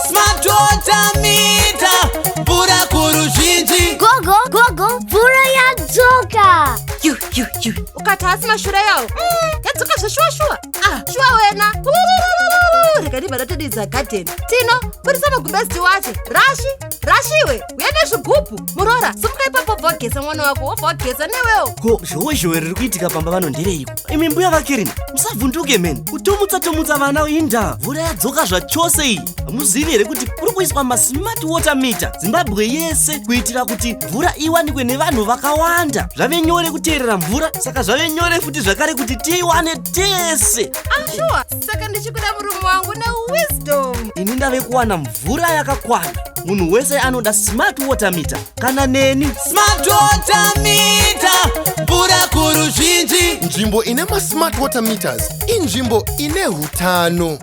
Smart water meter, mvura kuruzhinji. Gogo, gogo, mvura yadzoka. Yu yu yu, ukati haasi mashura yawo. Yadzoka zveshuwa shuwa. Ah, shuwa wena. Rega ndibva ndatodidza gadheni. Tino, budisa magumbezi tiwache. Rashi, rashiwe, uya nezvigubhu. Muroora, simuka ipapo wobva wageza mwana wako, wobva wageza newewo. Ko zhowe zhowe riri kuitika pamba vano ndereiko? Imi mbuya vaKerina, musavhunduke meni. Kutomutsa tomutsa vana inda. Mvura yadzoka zvachose iyi. Hamuzivi here kuti kuri kuiswa masmart water meter Zimbabwe yese kuitira kuti mvura iwanikwe nevanhu vakawanda. Zvave nyore kuteerera mvura, saka zvave nyore futi zvakare kuti tiiwane tese. Ah, shuwa, saka ndichikuda murume wangu newisdom. Ini ndave kuwana mvura yakakwana. Munhu wese anoda smart water meter, kana neni. Smart water meter, mvura kuruzhinji. Nzvimbo ine masmart water meters inzvimbo ine hutano.